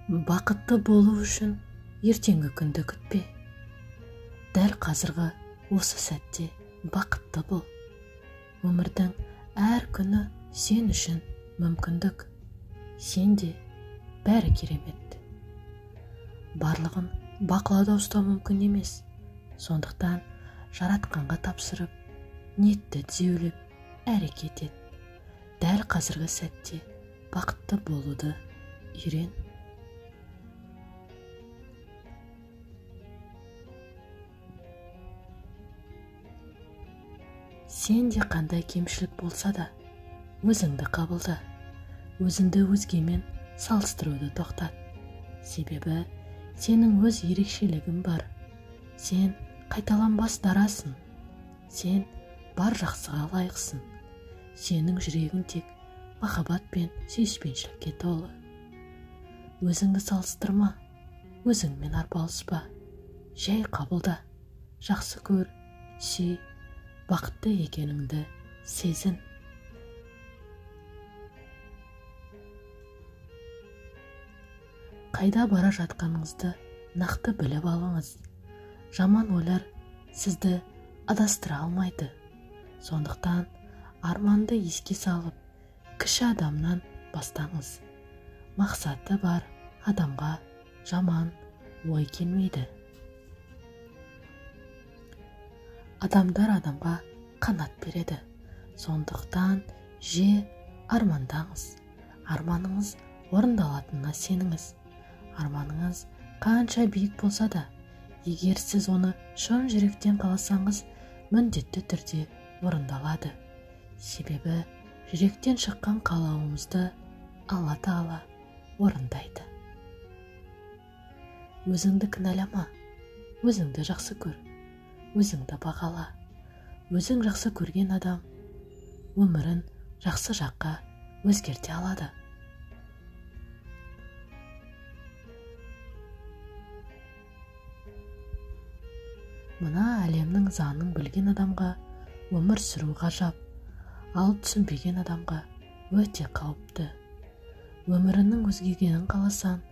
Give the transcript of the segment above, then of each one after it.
Бақытты болу үшін ертеңгі күнді күтпе. Дәл қазіргі осы сәтте бақытты бол. Өмірдің әр күні сен үшін мүмкіндік. Сен де бәрі керемет. Барлығын бақылауда ұстау мүмкін емес. Сондықтан жаратқанға тапсырып, ниетті түзеулеп, әрекет ет. Дәл қазіргі сәтте бақытты болуды үйрен. Сен де қандай кемшілік болса да, өзіңді қабылда. Өзіңді өзгемен салыстыруды тоқтат. Себебі сенің өз ерекшелігің бар. Сен қайталанбас дарасың. Сен бар жақсыға лайықсың. Сенің жүрегің тек махаббат пен сүйіспеншілікке толы. Өзіңді салыстырма, өзіңмен арпалыспа. Жай қабылда, жақсы көр, сүй, бақытты екеніңді сезін. Қайда бара жатқаныңызды нақты біліп алыңыз. Жаман ойлар сізді адастыра алмайды. Сондықтан арманды еске салып, кіші адамнан бастаңыз. Мақсаты бар адамға жаман ой келмейді. Адамдар адамға қанат береді. Сондықтан же армандаңыз. Арманыңыз орындалатынына сеніңіз. Арманыңыз қанша биік болса да, егер сіз оны шын жүректен қаласаңыз, міндетті түрде орындалады. Себебі жүректен шыққан қалауымызды Алла Тағала орындайды. Өзіңді кінәлама, өзіңді жақсы көр, өзіңді бағала. Өзің жақсы көрген адам өмірін жақсы жаққа өзгерте алады. Мына әлемнің заңын білген адамға өмір сүру ғажап, ал түсінбеген адамға өте қауіпті. Өмірінің өзгергенін қаласаң,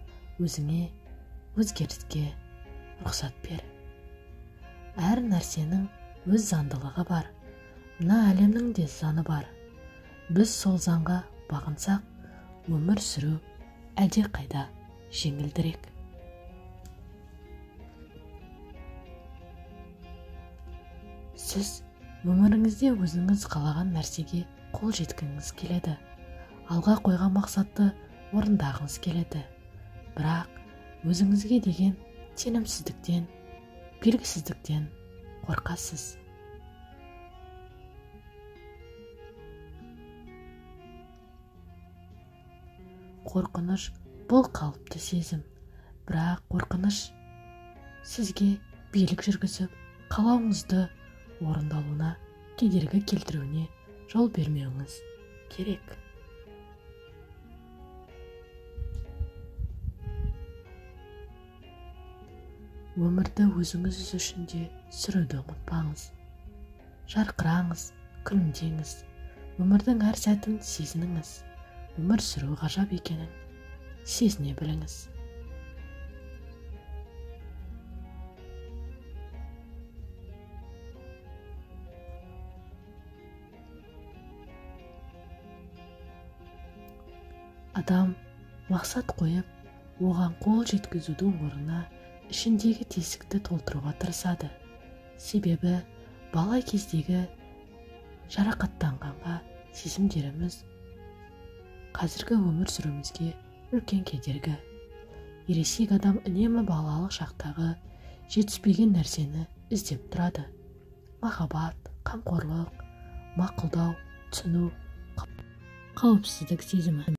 өзіңе өзгеріске рұқсат бер. Әр нәрсенің өз заңдылығы бар. Мына әлемнің де заңы бар. Біз сол заңға бағынсақ, өмір сүру әлдеқайда жеңілдірек. Сіз өміріңізде өзіңіз қалаған нәрсеге қол жеткіңіз келеді. Алға қойған мақсатты орындағыңыз келеді. Бірақ өзіңізге деген сенімсіздіктен, белгісіздіктен қорқасыз. Қорқыныш бұл қалыпты сезім. Бірақ қорқыныш сізге билік жүргізіп, қалауыңызды орындалуына кедергі келтіруіне жол бермеуіңіз керек. Өмірді өзіңіз үшін де сүруді ұмытпаңыз. Жарқыраңыз, күлімдеңіз. Өмірдің әр сәтін сезініңіз. Өмір сүру ғажап екенін сезіне біліңіз. Адам мақсат қойып, оған қол жеткізудің орнына ішіндегі тесікті толтыруға тырысады. Себебі бала кездегі жарақаттанғанға сезімдеріміз қазіргі өмір сүруімізге үлкен кедергі. Ересек адам үнемі балалық шақтағы жетіспеген нәрсені іздеп тұрады. Махаббат, қамқорлық, мақұлдау, түсіну, қауіпсіздік сезімі.